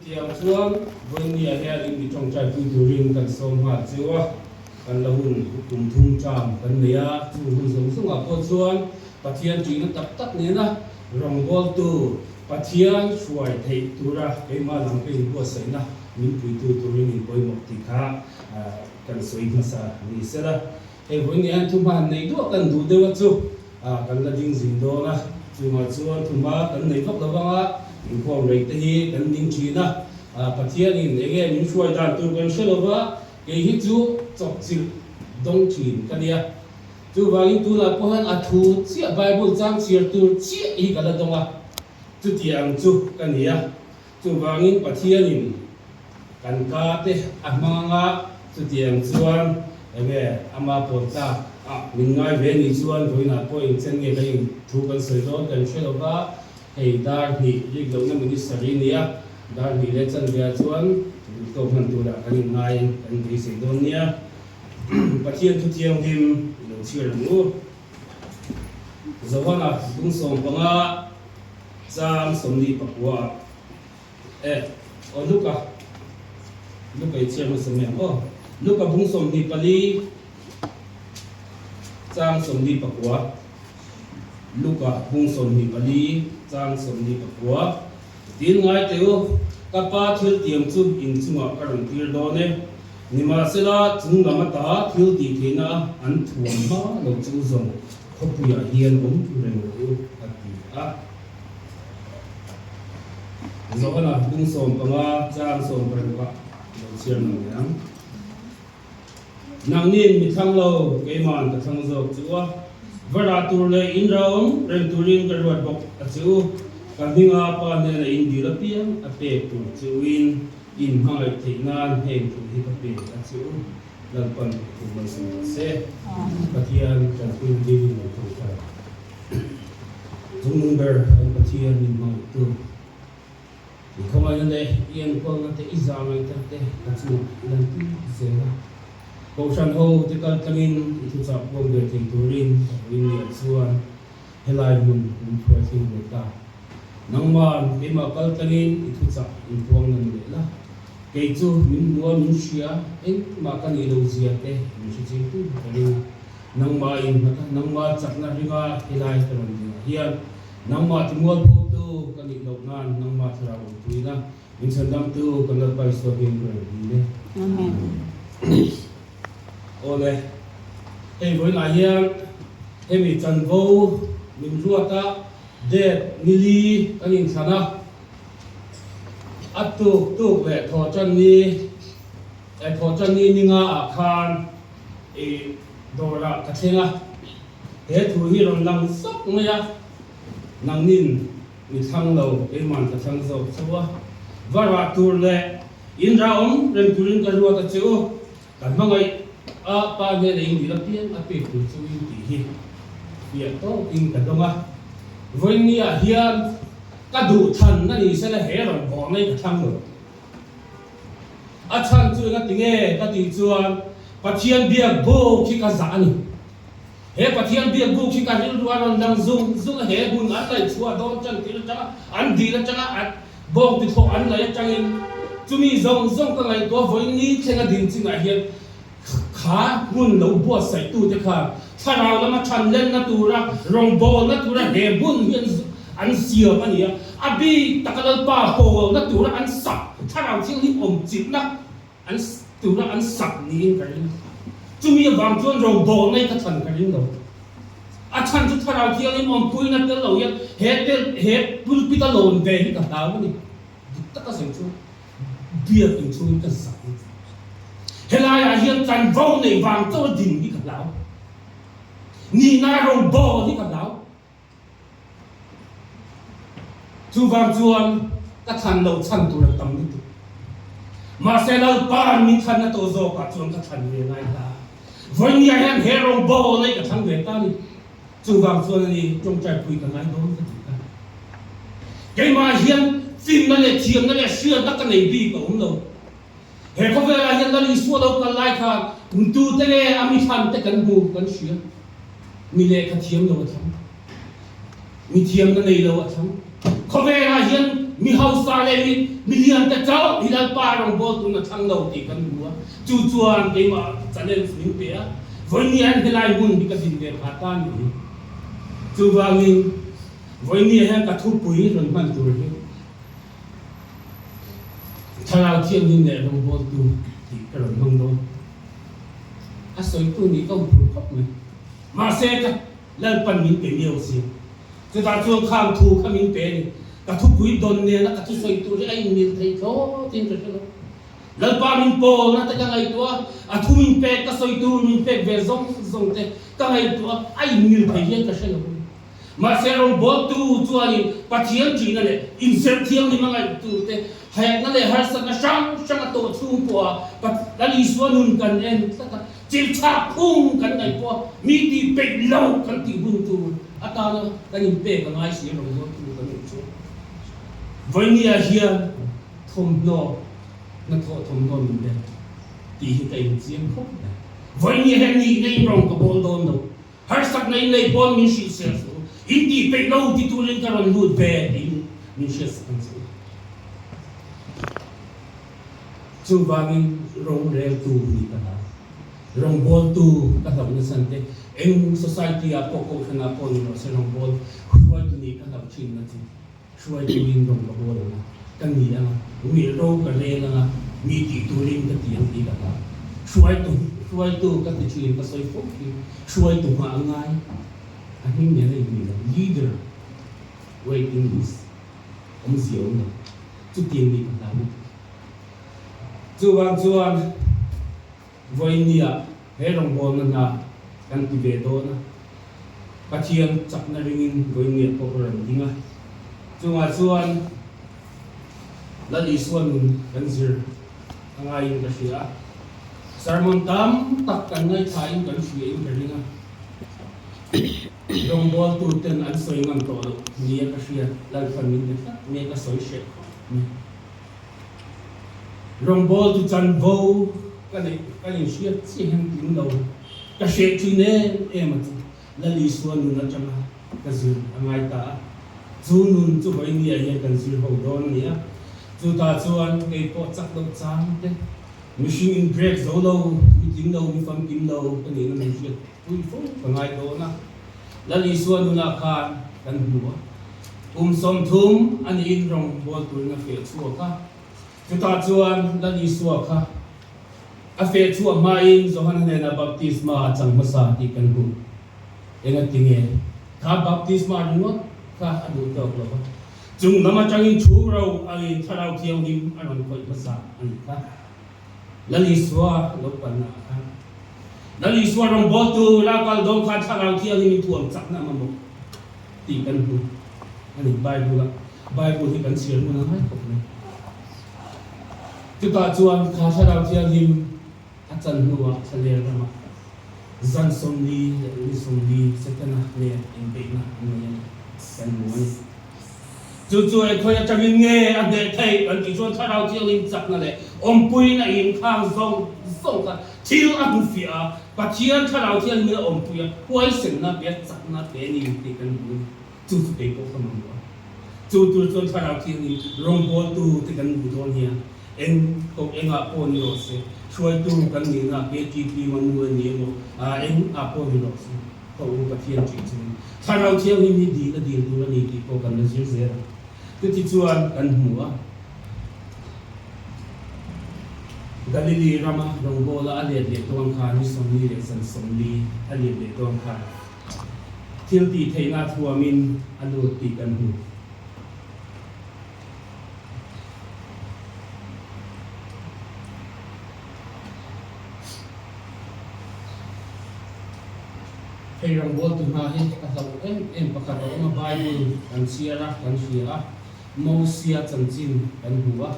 Chutiang chuan vawinia hian in mi tawngtaipui turin kan sawm nghal cheu a, kan la hun kum thum term kan nei a, chung hun zawng zawngah pawh chuan Pathian ṭihna tak tak nena rawngbawltu Pathian hruai theih tura keimah lam ka inbuatsaihna min puitu turin in pawimawh tih kha kan sawi hmasa ni sela. Hei vawinia hian thuhma han nei duah kan duh deuh a chu. Kan la ding zin dawn a, chungah chuan thuma kan nei vak lo vang a, inkhawm rei te hi kan ding thin a, Pathianin eng nge min hruai dan tur kan hre lo va, kei hi chu chawpchilh dawng thin ka nia. Chuvangin tunah pawh hian a thu chiah Bible chang chhiar tur chiah hi ka la dawng a, chutiang chu ka ni a. Chuvangin Pathianin kan ka te a hmang anga chutiang chuan enge ama pawl tlak ah min ngai ve nih chuan vawiinah pawh engchen nge kan in thu kan sawi dawn kan hre lova, hei dar hnih rik lohna minister hi nia, dar hnih leh chanve ah chuan duhtawk hman turah kan in ngai kan beisei dawn nia. Pathian thu thianghlim i lo chhiar ang u. Johana 15 chang 29 ah eh aw Luka Luka i chhiar hmasa mai ang aw Luka bung 24 chang 29 Luka bung 24 chang 29 Tin ngai teh u, ka pa thil tiang chu in chungah ka rawn tir dawn e. Nimahsela, chung lam ata thil tih theihna an thuam hma lo chu zawng khawpuiah hian awm reng rawh u, a ti a. Johana bung 15 chang 16 ah lo chhiar lo leh ang. Nangnin mi thlang lo, keiman ka thlang zawk chu a. Va rah tur leh in raum reng turin ka ruat bawk a che u. Ka hminga pa hnena in dil apiang a pek tur che uin in hmangaih theih nan heng thu hi ka pe a che u. Lalpan thu malsawm rawh se. Pathian tanpuina dingin lo thawng thar. Chungnung ber kan Pathian min hmangaihtu. I khawngaihna leh i enkawlna te, i zahngaihna te ka chungah i lantir zel a. Kohhran ho te kal tlangin i thuchah puang ve thei turin ka vawiin ni ah chuan helai hmun min phuai thleng ve ta. Nangman keimah kal tlangin i thuchah in puang nan leh la. Kei chu min hmu a, min hria, engmah ka nih lo zia te min hre ching tu ka ring a. Nangmah innghat a, nangmah chakna ringa helai ka rawn dingah hian Nangmah timualpho tu ka nih loh nan nangmah thlarau awmpuina min chhandamtu kan Lalpa Isua hming ka rawn dil e. Amen. Awle, hei vawiinah hian hemi chanvo min ruat a, date nili kan inthlan a, a tuk tuk leh thawhtanni eh thawhtanni ninga ah khan i dawrah ka thleng a. He thu hi rawn lang zauh mai a, nangnin mi thlang lo, keiman ka thlang zawk chu a. Va rah tur leh in rah awm reng turin ka ruat a che u, ka hmangaih a pa hnena in dil apiang a pek tur chu in tih hi fiah tawkin ka dawng a. Vawiinniah hian ka duh than a ni sela he rawn bawh mai ka thlang lo. A chhan chu enga tinge ka tih chuan Pathian biak buk hi ka zah a ni. He Pathian biak buk hi ka rilru a rawn lang zung zung a, he hmun an laih chhuah dawn tan tir atanga an dil atanga a bawng ti thawh an laih atangin chumi zawng zawng ka ngaihtuah vawiin ni thleng a din chungah hian kha hmun lo buatsaih tute khan thlarau lama than lenna tura rawngbawlna tura he hmun hi an siam a ni a, a bik taka Lalpa pawlna tura an sak thlarau thianghlim awm chilhna An tura an sak niin ka ring. Chumi avang chuan rawngbawl ngei ka thlan ka ring lo. A chhan chu Thlarau Thianghlim awmpuina tel lo hian he tel he pulpit a lawn ve hi ka hlau a ni. Dik taka sawi chuan biak inchhungin ka zak a ni. Helaiah hian chanvo nei vang chauh a din hi ka hlau. Nihna rawngbawl hi ka hlau. Chuvang chuan ka thlan lo chhan tur a tam lutuk. Mahse Lalpa'n min thlan a tawh zawkah chuan ka thlan ve ngai ta. Vawinia hian he rawngbawl nei ka thlang ve ta a ni. Chuvang chuan a ni tawngtaipui ka ngai dawn ka ti ta. Keimah hian fimna leh thiamna leh hriatna ka nei bik a awm lo. He khawvelah hian Lal Isua lo kal lai khan tute nge a mi thlan te kan hmu kan hria. Mi lehkha thiam lo a thlang. Mi thiamna nei lo a thlang. Khawvelah hian. mi hausa leh mi milian te chauh hi Lalpa rawngbawl tun a thlang lo tih kan hmu a, chu chuan keimah challenge min pe a, vawiin hian helai hmun hi ka din ve phah ta ni hi. Chuvangin vawiin hian ka thupui rawn hman tur hi Thlarau Thianghlim leh rawngbawltu tih ka rawn hmang dawn. A sawitu nih ka huphurh khawp mai. Mahse ka Lalpan min pe miau si. Chutah chuan khang thu kha min pe a ni. Ka thupui dawn nena ka thusawi tur hi a inmil thei thlawtin ka hre lo. Lalpa min pawlna te ka ngaihtuah a, a thu min pek ka sawi tur min pek ve zawng zawng te ka ngaihtuah a, a inmil thei hian ka hre lo a ni. Mahse rawngbawltu chuanin Pathian ṭihna leh inserh thianghlim a ngaih tur te, haekna leh harsatna hrang hrang a tawh chhung pawha Lal Isua nun kan en tlat a, chilchhak phung kan ngaih pawha mi tih peih lo kan tih hun tur atana kan inpek a ngai si rawngbawltu kan nih chuan vawinia hian thawmhnaw hnathawh thawmhnaw min pe tih hi ka inchiang khawp mai. Vawinia hian nihna in rawng ka bawl dawn lo. Harsatna in nei pawn min hrilh ser suh u, in tih peih lo ti turin ka rawn lut ve tiin min hriat sak ang che u. Chuvangin roreltu nih ka hlau, rawngbawltu ka hlauh nasa te, eng society ah pawh kohhran ah pawh ni rawh se rawngbâwl hruaitu nih ka hlauh thin na chu. Hruaituin rawng ka bawl ang a, ka ni ang a, mi ro ka rel ang a, mi tih turin ka ti ang tih ka hlau. Hruaitu, hruaitu ka ti thin, ka sawi fo thin, hruaitu nghah a ngai, a hming nen a inmil lo, leader waiting list awmzia awm lo, chutiang nih ka hlau lutuk. Chuvang chuan Vawinia he rawngbawlna hna kan ti ve dawn a, Pathian chakna ringin vawinia pawh ka rawn ding a, chungah chuan Lal Isua nun kan zir a ngaiin ka hria a, sermon tam tak kan ngaithlain kan hriain ka ring a, rawngbawltu ten an sawi ngam tawh loh nia ka hriat Lalpan min be tlat mai ka sawi hreh khawp mai. Rawngbawltu chanvo ka neih ka inhriat chiah hian tling lo ka hreh thin em em a chu Lal Isua nun atanga ka zir a ngai ta a, chu nun chu vawinia hian kan zir ho dawn a ni a, chutah chuan kei pawh chak loh chang te, mihring in break zo lo, mi tling lo, mi famkim lo ka nihna min hriat pui fo ka ngai dawn a, Lal Isua nunah khan kan hmu a. Kum 30 a niin rawngbawl turin a feh chhuak a, chutah chuan Lal Isua kha a feh chhuah hmain Johana hnenah baptisma a chang hmasa tih kan hmu. Engatinge kha baptisma ringawt kha a duh tawk lo va, chung lam atangin thu ro angin Thlarau Thianghlim a rawn khawih hmasa a nih kha. Lal Isua lo kalna ah khan Lal Isua rawngbawltu la kal dawn khan Thlarau Thianghlim in thuam chakna a mamawh. Tih kan hmu a ni Bible a, Bible hi kan chhiar hmun a ngai khawp mai. Chutah chuan kha Thlarau Thianghlim a chan hnuah thlaler ramah zan 40 leh ni 40 Setana nen inbeihna an nei a ni, kan hmu a ni. Chu chu engkhawi atangin nge a hneh theih kan tih chuan Thlarau Thianghlim chakna leh awmpuiin a inkhang zawng zawng kha thil a hmu fiah a, Pathian Thlarau Thianghlim a awmpui a, huaisenna pe a, chakna pe a ni tih kan hmu a ni. Chu chu kei pawh ka mamawh a. Chu tur chuan Thlarau Thianghlim rawngbawltu te kan duh dawn hian eng kawng engah pawh ni rawh se, hruaitu kan nihna KTP Manu a ni emaw, eng ah pawh ni rawh se, ka u Pathian ṭih chungin Thlarau Thianghlim hi dil a dil tur a ni tih pawh kan la zir zel a. Chutichuan kan hmu a. Galili rama rawngbawla a let leh dawn khan ni 40 leh zan 40 a let leh dawn khan thil tih theihna thuamin a lut tih kan hmu. Hei rawngbawltu hna hi ka hlauh em em pakhat a awm a, Bible kan chhiar a, kan hria a. Mosia chanchin kan hmu a.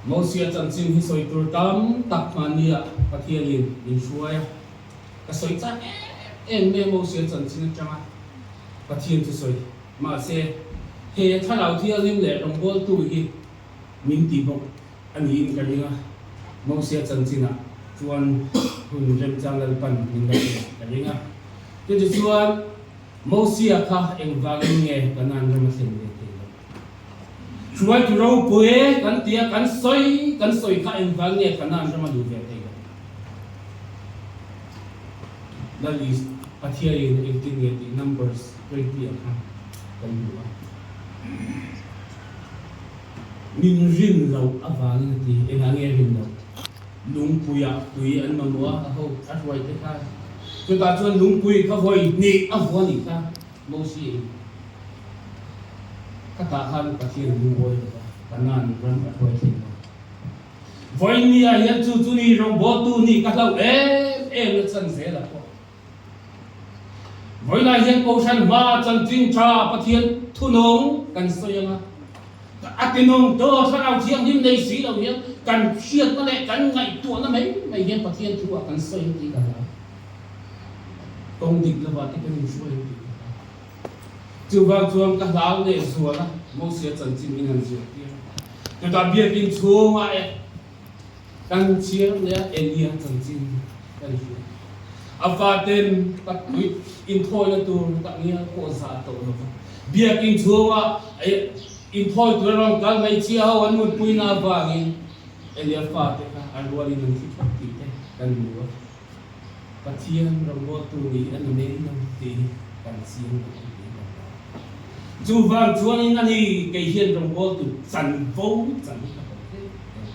Mosia chanchin hi sawi tur tam tak hmania Pathianin min hruai a. Ka sawi chak em em mai a Mosia chanchin atanga Pathian chu sawi. Mahse, he Thlarau Thianghlim leh rawngbawltu hi min ti bawk a niin ka ring a. Mosia chanchinah chuan hun remchang Lalpan min la pe ka ring a. Chutichuan. Mosia kha engvangin nge Kanaan ram a thlen ve thei loh? Hruaitu ropui kan tia kan sawi kan sawi kha engvang nge Kanaan rama duh ve thei lo? Lal Is Pathiain engtin nge tih Numbers 20 ah khan kan hmu a. Min rin loh avangin a ti. Engah nge rin loh? Lungpuiah tui an mamawh a, a ho a hruai te kha. Chutah chuan lungpui kha vawi hnih a vuah nih kha Mosi in khatah khan Pathian lungawi lo va, Kanaan ram a hruai thei lo. Vawinia hian chu chu ni rawngbawltu nih ka hlauh em em na chan zel a pawh. Vawiinah hian Kohhran hma chanchin tha Pathian thunawng kan sawi ang a, a tinawng tawh Thlarau Thianghlim nei si lo hian kan hriatna leh kan ngaihtuahna mai mai hian Pathian thu ah kan sawi ang tih ka hlau. Kawng dik lovah te kan inhruai ang tih ka hlau. Chuvang chuan ka hlau leh zual a, Mosia chanchin min han zirtir a. Chutah biakinn chhungah eh Kan chhiar leh a Elia chanchin kan hria. A faten patpui inthawina tur tak ngial pawh zah tawh lo va. Biakinn chhunga inthawi tur a rawn kal hmeichhia ho an mutpuina avangin Elia fate kha a rualin an thi thawk tih te kan hmu a. Pathian rawngbawltu nih a ni mai lo tih hi kan chiang duh ang tih kan hlau. Chuvang chuanin ani kei hian rawngbawltu chanvo chan hi ka hawt hle a ni.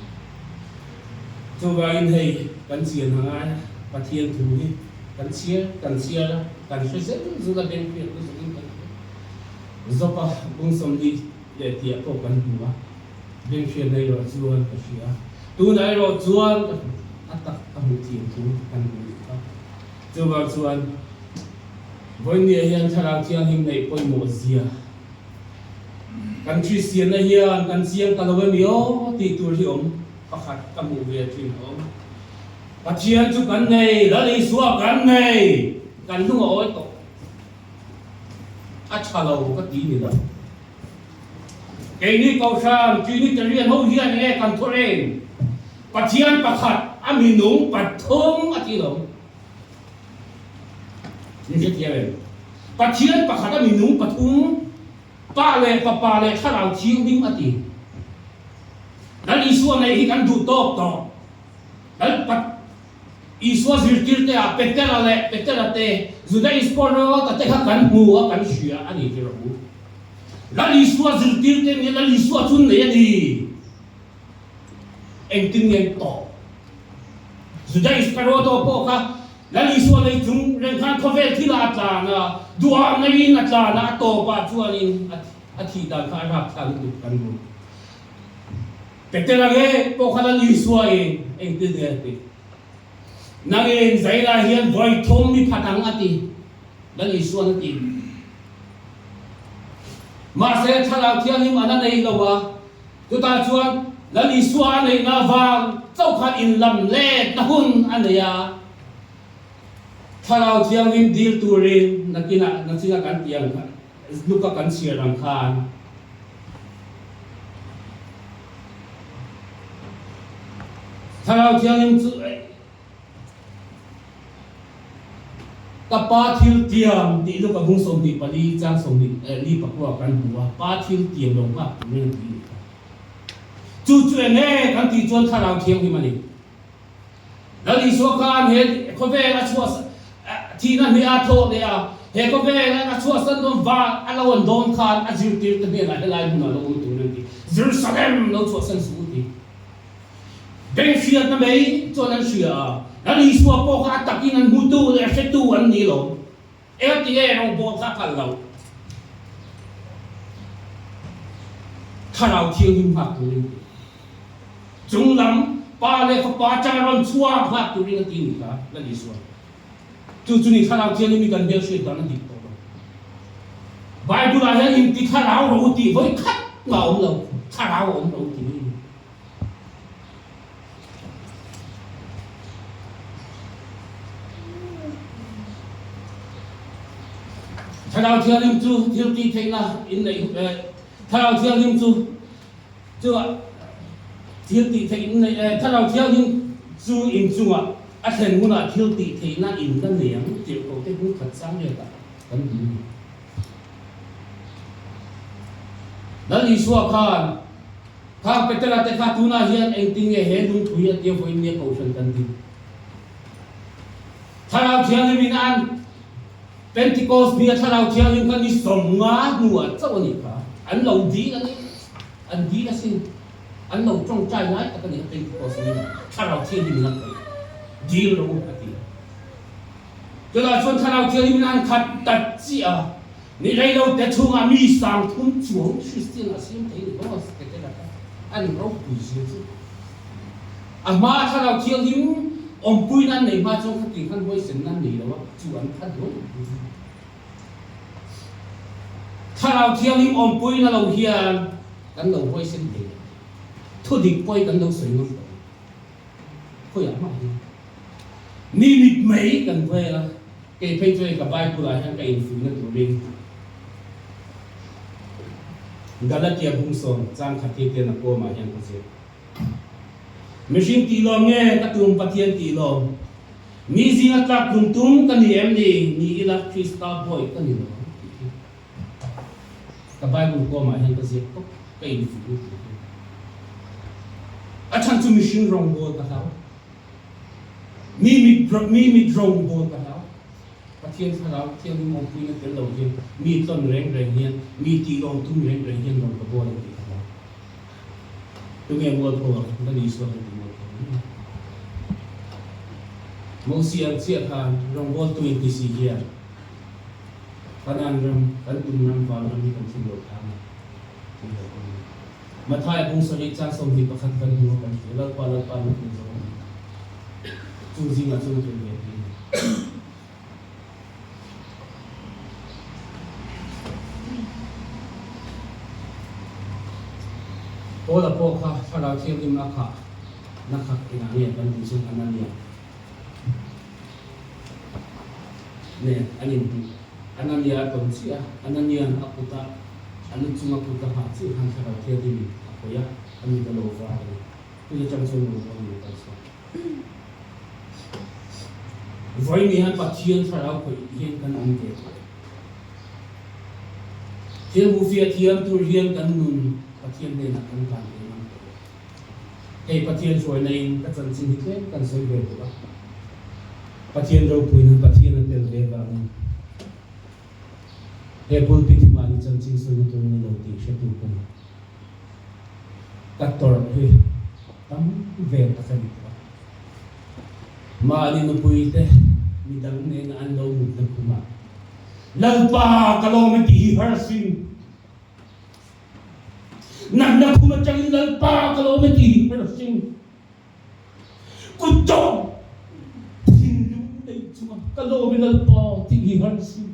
Chuvangin hei kan chian a ngai a, Pathian thu hi kan chhiar kan chhiar a, kan hre zel zul a, beng hriat na zawkin kan hre zawk a, bung 20 leh tiah pawh kan hmu a. Beng hriatna erawh chuan ka hria. Tunah erawh chuan ka hmu a tak ka hmuh thiam thu kan hmu duh kha. Chuvang chuan Vawinia hian Thlarau Thianghlim neih pawimawh zia kan Kristianna hian kan chiang ta lo em i aw tih tur hi awm pakhat ka hmuh ve thin a awm. Pathian chu kan nei, Lal Isua kan nei, kan hnung a awi tawh. A tha lo ka ti ni lo. Keini Kohhran Trinitarian ho hian nge kan thu reng? Pathian pakhat a minung pathum a ti lo. Min hrethiam em? Pathian pakhat a minung pathum, Pa leh Fapa leh Thlarau Thianghlim a ti. Lal Isua neih hi kan duh tawk tawh. Lal Pat Isua zirtirte ah Petera leh Petera te, Juda Iskariota te kha kan hmu a, kan hria a ni ti rawh u. Lal Isua zirtirte nia Lal Isua chu nei a ni. Engtin nge an tawh? Juda Iskariota pawh kha Lal Isua nei chung reng khan khawvel thilah a tlan a, duham neiin a tlan a, a tawpah chuanin a thih dan kha a rapthlak lutuk kan hmu. Petera nge pawh kha Lal Isua in engtin nge a ti? Nangin Zaila hian vawi thum mi phat ang a ti, Lal Isua'n a ti. Mahse Thlarau Thianghlim an a nei lo a, chutah chuan Lal Isua a neihna vang chauh khan inlam letna hun a nei a, Thlarau Thianghlim dil turin nakinah nachina kan tih ang kha, Luka kan chhiar ang khan. Thlarau Thianghlim chu ka Pa thil tiam tih Luka bung 24 chang 24 kan hmu a, Pa thil tiam lo nghak turin a ti nih kha. Chu chu eng nge kan tih chuan Thlarau Thianghlim a ni. Lal Isua khan he khawvel a chhuah thihna hnih a thawh leh a, he khawvel a chhuahsan dawn van a lo an dawn khan a zirtirte hnenah helai hmunah lo awm tur an ti. Jerusalem lo chhuahsan suh u ti. Beng hriatna mai chuan an hria a, Lal Isua pawh kha a takin an hmutu leh a hretu an ni lo. Eng ti nge rawngbawl kha a kal lo? Thlarau Thianghlim nghak turin a ti. Chung lam Pa leh Fapa atanga rawn chhuak nghak turin a ti ni kha Lal Isua. Chu chu ni Thlarau Thianghlim hi kan hmelhriat dan a dik tawh lo. Bible ah hian inti thlarau ro tih vawi khat mah a awm lo, thlarau a awm lo ti mai a ni. Thlarau Thianghlim chu thil tih theihna in neih Thlarau Thianghlim chu chu thil tih theih in neih Thlarau Thianghlim chu in chungah a thlen hunah thil tih theihna in la nei ang tirhkoh te hmun khat chang riatah kan hmu a ni. Lal Isua khan. Khang Petera te kha tunah hian engtin nge he lungpui a tia vawiin nia kohhran kan din? Thlarau Thianghlim in an Pentecost ni a Thlarau Thianghlim kha ni 50 hnuah chauh a nih kha. An lo dil a ni. An dil asin. An lo tawngtai lai tak a ni a Pentecost ni ah Thlarau Thianghlim in a khawih. Dil rawh u a ti a. Chutah chuan Thlarau Thianghlim in an khat tat chiah a. Ni rei lo te chhungah mi 3000 chuang Kristian a siam thei ni maw Petera kha an ropui zia chu. A hma a Thlarau Thianghlim awmpuina an nei hma chuan khatiang khan huaisenna an nei lo a, chu an khat ruai ruai a. Thlarau Thianghlim awmpuina lo hian kan lo huaisen thei lo. Thudik pawi kan lo sawi ngam tawh lo. Khawiah hmah hian mi mit mai kan vel a, kei phei chu hei ka Bible ah hian ka infuihna turin Galatia bung 10 chang khat hi ten a kawmah hian ka ziak. Mihring tih lawm nge ka tum Pathian tih lawm? Mi zinga tlak tum tum ka ni em ni? Ni ila Krista bawi ka ni lo ang tih hi ka Bible kawmah hian ka ziak tawp, ka infuih lutuk hi. A chhan chu mihring rawngbawl ka hlau. Mi mit mi mit rawngbawl ka hlau. Pathian thlarau thianghlim awmpuina tel lo hian mi tlawn reng reng hian mi tih lawm tum reng reng hian rawn ka bawl ang tih ka hlau. Tunge mualpho ang? Lal Isua kan ti mualpho ang em? Mosia ang chiah khan rawngbawltu inti si hian Kanaan ram, kan tum ram, van ram hi kan thim lo phang a tih lo a ni. Mathaia bung 7 chang 21 kan hmu a kan hria, Lalpa, Lalpa min tum zawng a ni. Chung zingah chuan a tel ve thei a ni. Paula pawh kha Thlarau Thianghlim a khah na khat engah nge kan tih chuan Anania nen an inhmuh. Anania a tawn chiah a, Anania'n a kut a a lu chunga kut a nghah chiah khan Thlarau Thianghlim a khawih a, a mit a lo var a ni. Tun atang chuan rawn rual in a kal chhuak. Vawiin hian Pathian thlarau khawih hian kan awm ve tawh. Thil hmuhfiah thiam tur hian kan nun Pathian hnenah kan hlan ve ngam tawh lo. Hei Pathian hruaina in ka chanchin hi tlem kan sawi ve duh a. Pathian ropuina Pathian a tel ve vangin he pulpit hi mahni chanchin sawina tur a ni lo tih hretu ka ni. Ka tawrh hi tam ve tak a ni tawh a. Mahni nupui te midang nena an lo mutna khumah, Lalpa ka lawm e tih hi har asin. Natna khum atangin Lalpa ka lawm e tih hi har asin. Kut tawng thinlung nei chunga ka lawm e Lalpa tih hi har asin.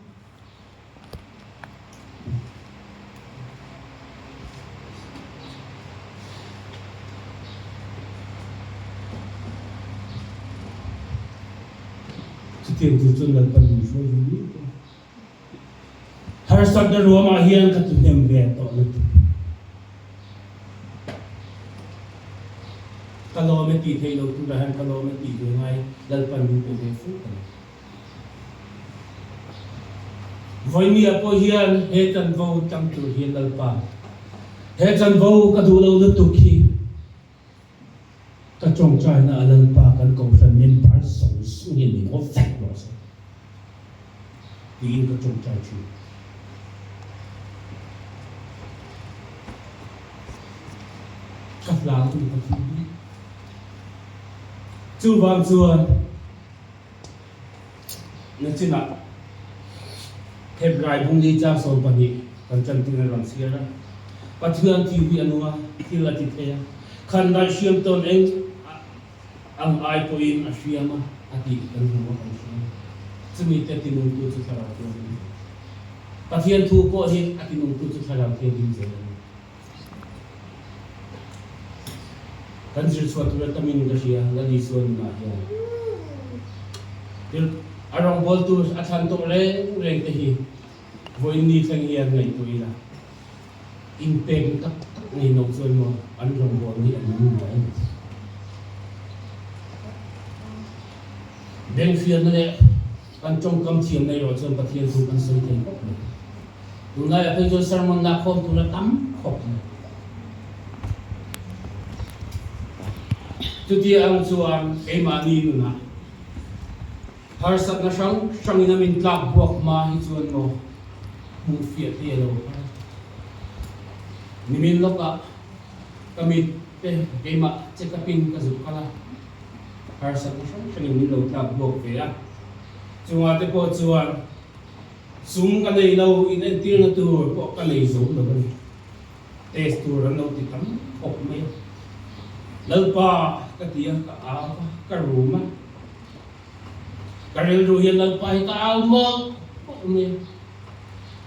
Chutiang tur chuan Lalpan min hruai ve mek a. Harsatna ruamah hian ka tuhnem ve tawh lutuk. Ka lawm e tih theih loh turah hian ka lawm e tih ve ngai Lalpan min pe ve fo ta lo. Vawinia pawh hian he chanvo tang tur hi Lalpa, he chanvo ka duh lo lutuk hi ka tawngtaina a Lalpa kan kohhran member zawng zawng hian min haw vek rawh se tiin ka tawngtai thin. Ka hlau a ni Pathian hi. Chuvang chuan. Nachinah Hebrai bungli chang 12 kan chantir a rawn chhiar a, Pathian thil hi a nung a, thil a ti thei a, khan daih hriam tawn eng ang ai pawhin a hriam a, a tih kan hmu a, kan hria. Chumi te tinungtu chu Thlarau Thianghlim a ni. Pathian thu pawh hi a tinungtu chu Thlarau Thianghlim zel a ni. Kan zir chhuah tur a tamin ka hria, Lal Isua nunah hian. Thil a rawngbawltu a thlan tawh reng reng te hi vawiin ni thleng hian ngaihtuah ila, inpekna tak tak nei no chuan maw an rawngbawlna hi a nung ngai a ni. Bengfiahna leh kan tawngkam thiamna erawh chuan Pathian thu kan sawi thei khawp mai. Tunlaiah phei chuan sermon lakkhawm tur a tam khawp mai. Chutia ang chuan keimahni nunah harsatna hrang hrangin a min tlak buak hma hi chuan maw hmuh fiah te a lo har. Nimin lawkah ka mit te keimah check up in ka zuk kal a, harsatna hrang hrangin min lo tlak buak ve a. Chungah te pawh chuan sum ka nei lo inentirna tur pawh ka nei zo lo a ni. Test tur an lo ti tam khawp mai a. Lalpa ka ti a, ka au a, ka rum a. Ka rilru hian Lalpa hi ka au mawlh mawlh mai a.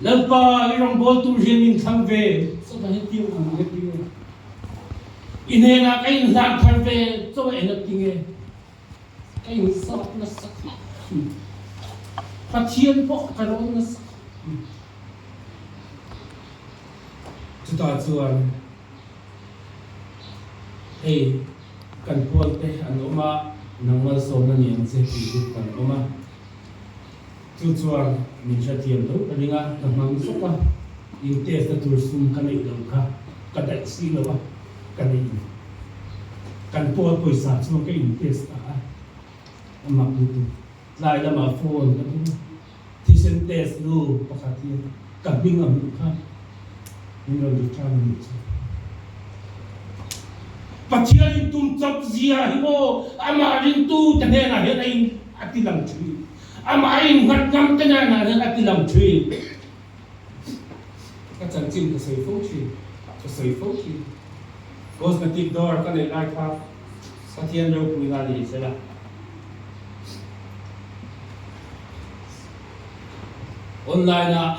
Lalpa i rawngbâwl tur hian min thlang ve chauh a, hetiang ang heti nge? I hnenah ka inhlan thar ve chauh a, engati nge? Ka inzawt nasa khawp mai. Pathian pawh ka rawn nasa khawp mai. Chutah chuan hei kan pawl te an awm a, nang malsawmna ni ang che tih chu kan awm a. Chu chuan min hrethiam tho ka ring a, ka hmang zawk a, in test na tur sum ka neih lo kha ka daih si lo a, ka neih lo. Kan pawl pawisa chuan ka in test ta a, a mak lutuk. Tlai lamah phone ka tum a, thisen test nu pakhat hian ka hming a hmuh kha min rawn return a nih chu. Pathian in tum chawp zia hi maw amah ringtu te hnenah hian a in a ti lang thin. Amah innghat ngam te hnenah hian a ti lang thin. Ka chanchin ka sawi fo thin, ka sawi fo thin. Cosmetic dawr ka neih lai kha Pathian ropui na ni sela. Online ah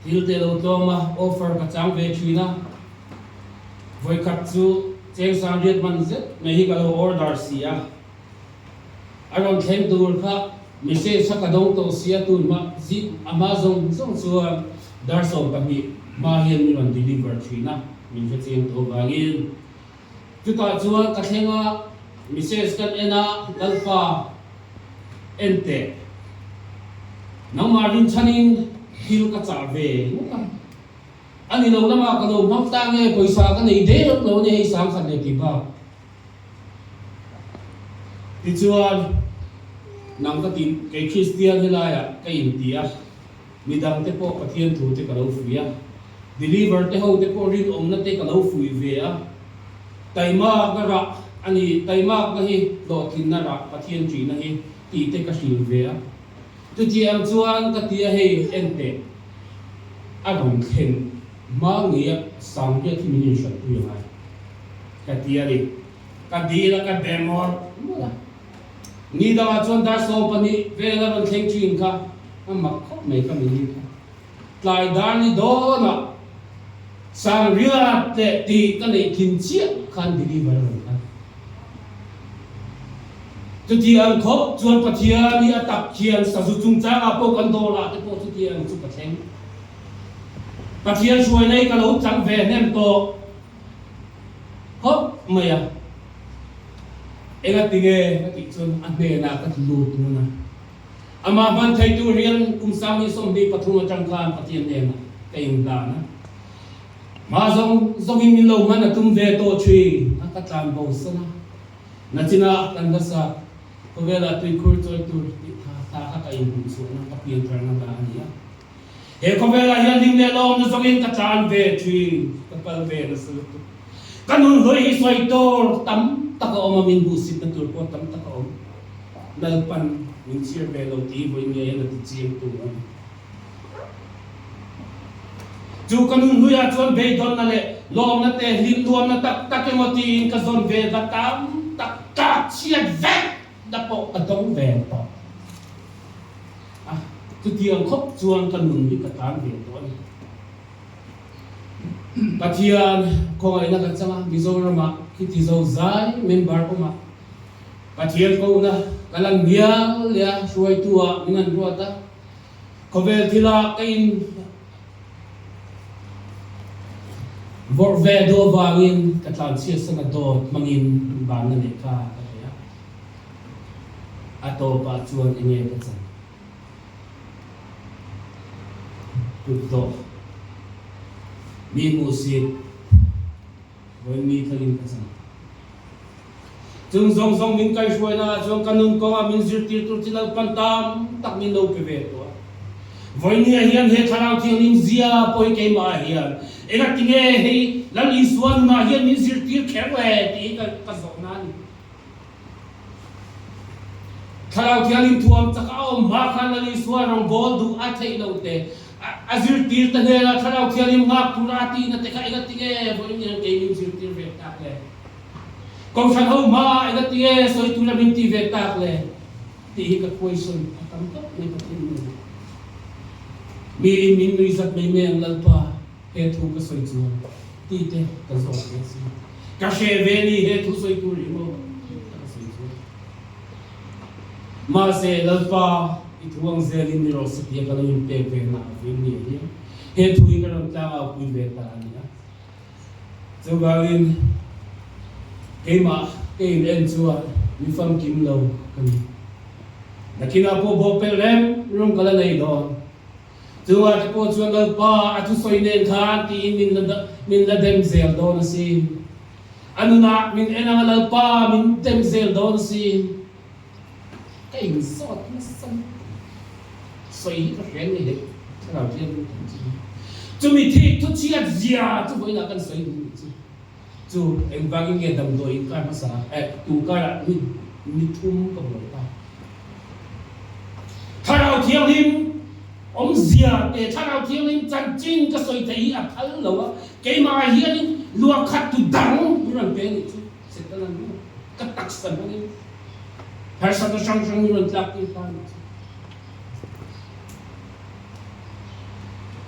thil te lo tlawm a, offer ka chang ve thin a. Vawikhat chu cheng sangriat man zet mai hi ka lo order si a. A rawn thleng tur kha message kha ka dawng tawh sia tun hma zip a hma zawng zawng chuan dar 12 hma hian min rawn deliver thin a, min hre chiang tawh vangin chutah chuan ka thleng a, message kan en a, Lalpa en teh nangmah rinchhanin thil ka chah ve ngawt a, a ni lo lamah ka lo hmang ta nge pawisa ka nei deuh lo a ni hei 10,000 leh tih bak. Tichuan, nang ka ti, kei Kristian helaiah ka inti a, midangte pawh Pathian thu te ka lo fuih a, believer te ho te pawh rinawmna te ka lo fuih ve a, taimakna rah a ni, taimakna hi hlawhtlinna rah Pathian ṭihna hi tih te ka hrilh ve a. Chutiang chuan ka ti a, hei en teh, a rawn thlen hma ngeia Sangriat hi min inhriatpui a ngai. Ka ti a ni. Ka dil a, ka bem awrh mawlh a. Ni dangah chuan dar 12 vel a rawn thleng thin kha a mak khawp mai ka mi ni kha. Tlai dar ni dawnah Sangriat leh tih ka neih thin chiah khan deliver a rawn kal. Chuti ang khawp chuan Pathian hi a tak hian sazu chungchangah pawh kan dawrah te pawh chuti ang chu ka thleng. Pathian hruaina hi ka lo chang ve hnem tawh. Khawp mai a, enga tinge ka tih chuan a hnenah ka lut ngun a. Amah hman thei tur hian kum 2023 atang khan Pathian hnenah ka inhlan a. Hma zawng zawngin min lo hman a tum ve tawh thin a, ka tlan bo san a. Nachinah kan hmasa khawvelah tuikhur chawi tur tih kha hla kha ka inhmuhchhuahna ka piantharna hla a ni a. He khawvelah hian hlim leh lawmna zawngin ka tlan ve thin, ka kal ve nasa lutuk. Ka nun hlui hi sawi tur tam tak a awm a, min hmuhsitna tur pawh tam tak a awm. Lalpan min chhiar ve lo tih vawi ngei a la ti chiang tur a ni. Chu ka nun hluiah chuan beidawnna leh lawmna te, hlim nuamna tak tak emaw tiin ka zawn ve va tam tak tlak chhiat vek na pawh ka dawng ve tawh. A, chutiang khawp chuan ka nun hi ka tan ve tawh a ni. Pathian khawngaihna ka chang a, Mizoramah khiti zo zai member awmah Pathian kohna ka lan mial leh a, hruaitu ah min han ruat a, khawvel thila ka in vawrh ve duh avangin ka tlanchhiatsan a dawt hmangin banna lehkha ka pe a. A tawpah chuan enge ka chan? Kut dawh mi hmuhsit vawi mi thlengin ka chan. Chung zawng zawng min kaihruaina ah chuan ka nun kawngah min zirtir tur chi Lalpan tam tak min lo pe ve tawh a. Vawinia hian he Thlarau Thianghlim zia pawh hi keimah ah hian engati nge hei Lal Isua nunah hian min zirtir kher le tih hi ka zawhna a ni. Thlarau Thianghlim thuam chak a awm hma khan Lal Isua rawngbâwl duh a theih loh te, a zirtir te hnênah Thlarau Thianghlim nghâk tûra a tihna te kha engati nge vawiin hian kei min zirtir ve tâk le? Kohhran ho hmaah engati nge sawi tûra min ti ve tâk le? tih hi ka question a tam tawp mai Pathian hnênah. Miin min nuihzat mai mai ang Lalpa, he thu ka sawi chuan tih te ka zawt ve a si. Ka hre ve ni he thu sawi tur hi maw tih te ka sawi chuan. Mahse, Lalpa, i thu ang zelin ni rawh se tia ka lo inpek ve na aveng ni a hian he thu hi ka rawn tlangau pui ve ta a ni a. Chuvangin, keimah ka in en chuan mi famkim lo ka ni. Nakinah pawh bawhpelh rem rum ka la nei dawn. Chungah te pawh chuan Lalpa a thusawi nen khan tiin min la min la dem zel dawn asin. A nunah min en anga Lalpa min dem zel dawn asin. Ka inzawt nasa lutuk. Sawi hi ka hre ngei leh thlarau thiam lutuk ang chi hi. Chumi thik thu chhiat zia chu vawiinah kan sawi duh nih chu. Chu engvangin nge damdawi inkar hmasa eh tunkar ah ni ni thum ka buai ta. Thlarau Thianghlim awmzia te Thlarau Thianghlim chanchin ka sawi thei hi a phal lo a, keimah hianin luahkhat tu dang min rawn pe nih chu. Setana nu ka taksa hmangin harsatna hrang hrang min rawn tlak tir ta a nih chu.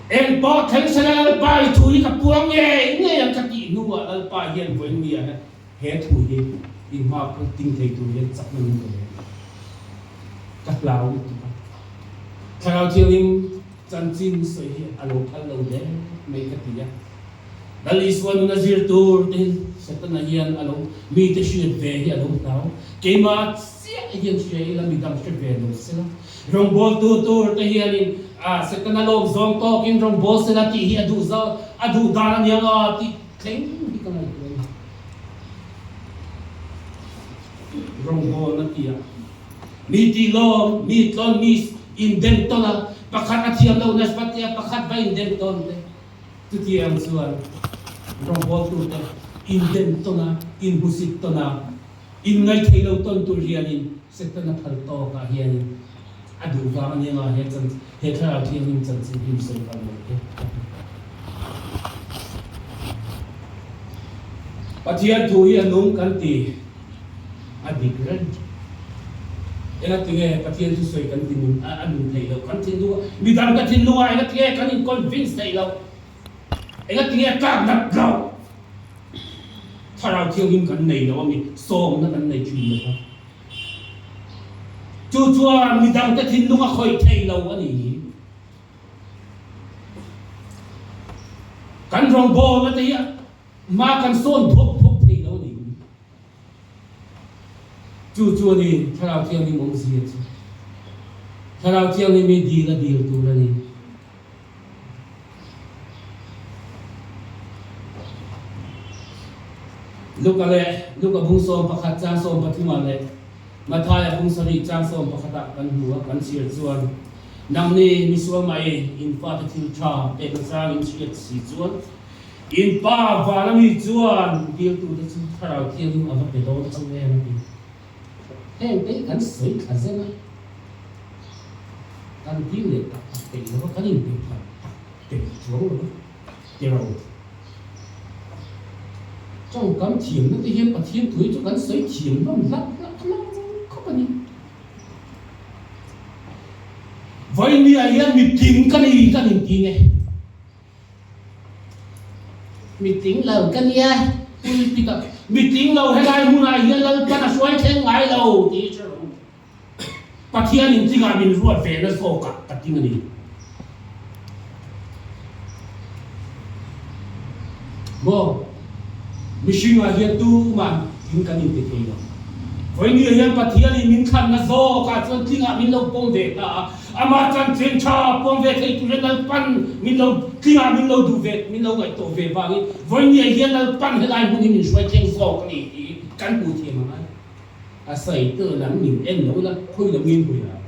Eng pawh thleng sela Lalpa i thu hi ka puang ngei ngei ang ka tih hnuah Lalpa hian vawiin mi ah he thu hi i hma ting thei tur hian chakna min pe ve a ni. Ka hlau lutuk a. Thlarau Thianghlim chanchin sawi hi a lo phal lo hle mai ka ti a. Lal Isua nuna zir tur te hi Setana hian a lo mite hriat ve hi a lo hlau. Keimah chiah hian hria ila midang hre ve lo sela. Rawngbawltu tur te hianin Setana lawm zawng tawkin rawngbâwl sela tih hi a duh zau a duh dan a nia nga tih thleng hi ka ngaihtuah a ni. Rawngbâwlna tihah mi tih lawm, mi tlawn, mi indem tawn a, pakhat a thiam lo nasa tia pakhat va indem tawn te. Chutiang chuan rawngbawltute indem tawn a, inhmusit tawn a, inngaithei lo tawn tur hianin Setana phal tawkah hianin a duh vang a ni anga he chan he Thlarau Thianghlim chanchin hi sawi phal lo te a ti. Pathian thu hi a nung kan ti. A dik reng. Engatinge Pathian thusawi kan ti nun a nun theih loh? Kan thinlung a, midang ka thinlung ah engatinge kan in convince theih loh? Engatinge a tlak nat loh? Thlarau Thianghlim kan nei lo ami? Sawmna kan nei thin lo va. Chu chuan midang te thinlung a khawih thei lo a ni. Kan rawngbawlna te hi hma kan sawn phawk phawk thei lo a ni. Chu chu a ni, Thlarau Thianghlim awmzia chu. Thlarau Thianghlim hi dil a dil tur a ni. Luka leh Luka bung 11 chang 13 ah leh Mathaia bung 7 chang 11 ah kan hmu a, kan chhiar chuan, Nangni misual mai in fate thil tha pek nachang in hriat si chuan, In pa van a mi chuan diltute chu Thlarau Thianghlim a va pe dawn chu em a ti. Heng te hi kan sawi thla zen a, kan dil leh tak tak peih lo a, kan inpeih thla tak peih chuang lo a, tiro. Tawngkam thiamna te hian Pathian thu hi chu kan sawi thiam hlawm hlak hlak hlak khawp a ni. Vawinia hian mitling ka ni kan inti nge? Mitling lo ka nia, pulpit ah mitling lo helai hmunah hian Lalpan a hruai thleng ngai lo tih hi hre rawh u. Pathian in tlingah min ruat ve na zawkah ka ting a ni. Maw? Mihringah hian tumah tling kan inti thei lo. Vawinia hian Pathianin min thlanna zawkah chuan tlingah min lo pawm ve ta a, amah chanchin tha pawm ve thei turin Lalpan min lo tlingah min lo duh ve, min lo ngaihtuah ve vangin vawinia hian Lalpan helai hmun hi min hruai thleng zawk a ni tih kan hmuh thiam a ngai. A sawitu lam min en lo la, khawi lo ngin hawi ang.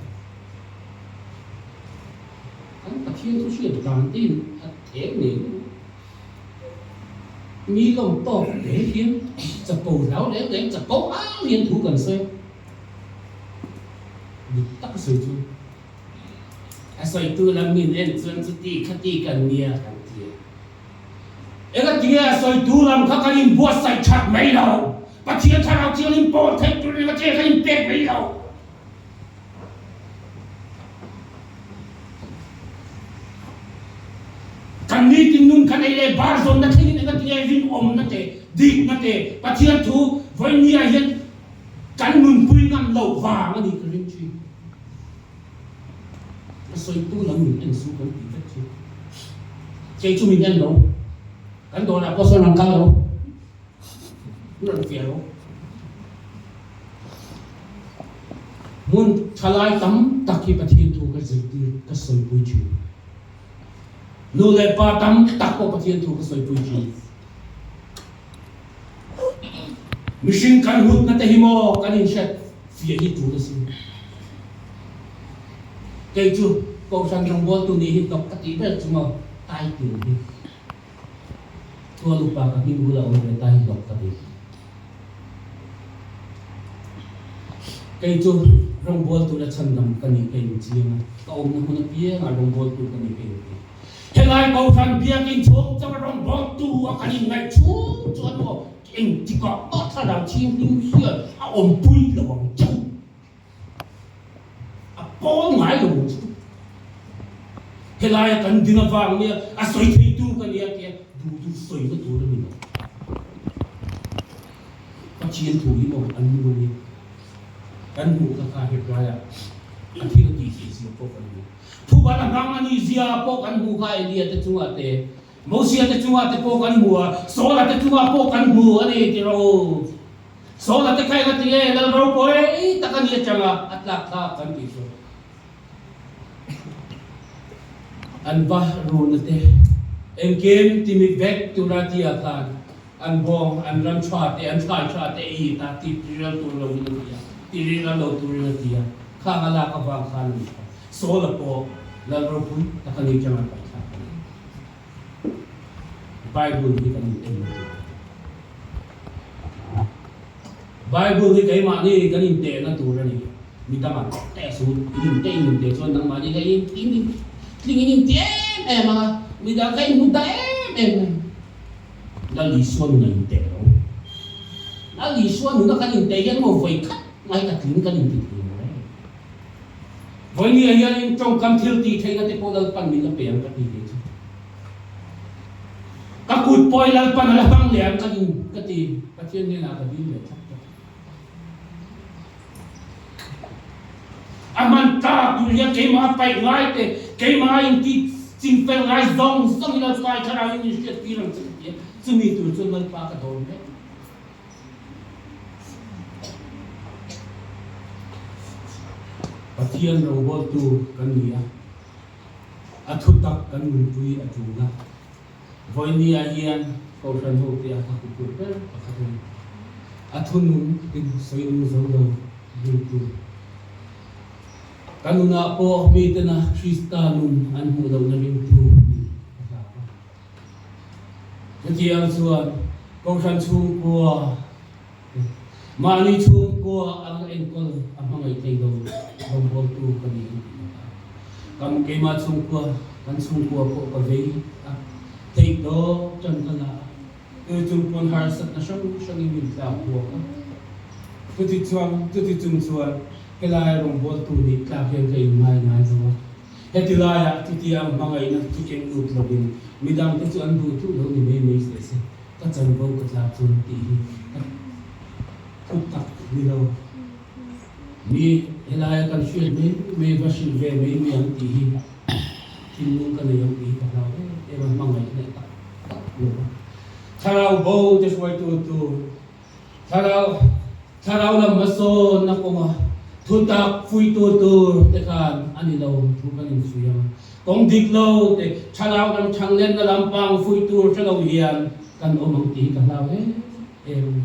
Kan Pathian chu hriat dan te in a theng ngei ngei. Mi lawm tawk hle hian chapo hlau reng reng chapo ang hian thu kan sawi a. Dik tak a sawi chu a sawitu lam min en chuan chuti khati kan nia kan ti a. Engatinge a sawitu lam kha kan inbuatsaih that mai lo? Pathian thlarau thianghlim pawn theih tur engatinge kan inpek mai lo? Kan nitin nun kan ei leh bar zawnna thlengin engatinge rinawmna te, dikna te, Pathian thu vawinia hian kan nunpui ngam loh vang a nih ka ring thin. A sawitu lam min en su kan tih vek thin. Kei chu min en lo. Kan dawrah pawh sawn an kal lo. An rawn fiah lo. Hmun thalai tam tak hi Pathian thu ka zirtir ka sawipui thin. Nu leh pa tam tak pawh Pathian thu ka sawipui thin. Mihring kan hutna te hi maw kan inhriat fiah hi tul asin. Kei chu Kohhran rawngbawltu nih hi hnawk ka tih ber chu maw title hi tual upa ka hming bula awm ve ta hi hnawk ka ti. Kei chu rawngbawltu la chhandam ka nih ka inchiang a, ka awmna hmun apiangah rawngbawltu ka nih ka inti. Helai Kohhran biakinn chhung chang a rawngbawltu a kan inngaih chhung chuan maw engtikah mah thlarau thianghlim hian a awmpui lo ang che u. A pawl ngai lo ang che u. Helaia kan ding avang nia a sawi theitu ka nia tia duh duh sawina tur a ni lo. Pathian thu hi maw an nu a nia. Kan hmuh kha kha Hebraiah a thil a tih theih zia pawh kan hmu. Thuban a hmang a nih zia pawh kan hmu kha Elia te chungah te, Mosia te chungah te pawh kan hmu a, Saula te chungah pawh kan hmu a ni ti rawh u. Saula te kha eng a ti nge Lal ropui tak a ni atanga a tlak thlak kan tih chu. An va runa te engkim timit vek tura tia khan an bawng, an ram tha te, an thlai tha te ei ta ti rial tur loin a ti a, ti rial lo turin a ti a, khang a lak avang khan a ni kha. Saula pawh Lal ropui tak a ni changa paih thlak a ni. Bible hi kan inten na tur a ni. Bible hi keimahni kan intehna tur a ni. Mi dangah teh su, in inteh in inteh chuan nangmahni kha in in tling in inti em em ang a, mi dang kha in hmu ta em em mai. Lal Isua nun a inteh lo. Lal Isua nuna kan inteh hian maw vawi khat mai ka tling kan inti thei lo reng. Vawinia hianin tawngkam thil tih theihna te pawh Lalpan min la pe ang ka ti ve chu. Ka kut pawh i Lalpan a la hmang leh ang ka in ka ti Pathian hnenah ka dil leh thlap tawh. A hman tlak tur hian keimah a paih ngai te, keimah a inti chingfel ngai zawng zawng hi Lalpa i thlarau in min hriat tir ang che ka ti a, chumi tur chuan Lalpa ka dawr mek. Pathian rawngbawltu kan ni a, a thutak kan nunpui a tul a. Vawinia hian Kohhran hote a ka huphurh ber pakhat a ni. A thunun tin sawi nung zo lo ringtu. Ka nunah pawh mitena Krista nun an hmuh lohna ringtu nih ka hlau a. Chutiang chuan Kohhran chhungkua te mahni chhungkua ang enkawl a hmangaih thei lo rawngbawltu ka ni ang tih ka hlau. Kan keimah chhungkua, kan chhungkua pawh ka vei a, theih tawp tan ka la a, tu chung pawn harsatna hrang hrangin min tlak buak a. Chuti chuan, chuti chung chuan helai rawngbawltu nih tlak hian ka inngai ngai lo a. Heti laiah chutiang hmangaihna chu keng lut lovin midangte chu an duh duh lo ni mai mai se se, ka chanvo ka tlak chuan tih hi ka thu tak ni lo. Mi helaia kan hriat mai mai va hrilh ve mai mai ang tih hi thinlung ka nei ang tih hi ka hlau em em a, hmangaihna tak tak lo va. Thlarau bo te hruaitu tur Thlarau, thlarau lam hmasawnna kawnga thutak fuitu tur te khan a ni lo thu kan insuih ang. Kawng dik lo te, thlarau lam thanglenna lampang fuih tur hre lo hian kan awm ang tih hi ka hlau em em a ni.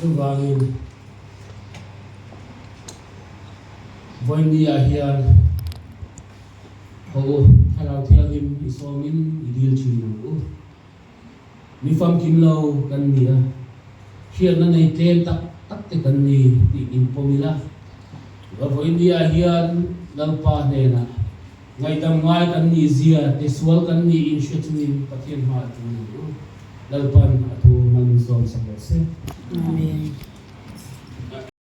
Chuvangin vawinia hian haw u, Thlarau Thianghlim i sawmin i dil thin ang u. Mi famkim lo kan ni a, hriatna nei tlem tak tak te kan ni tih inpawm ila, vawinia hian Lalpa hnenah Ngaihdam ngai kan nih zia te sual kan nih in hre chungin Pathian hma a tul ang u. Lalpan a thu hman zawm sak rawh se. Amen.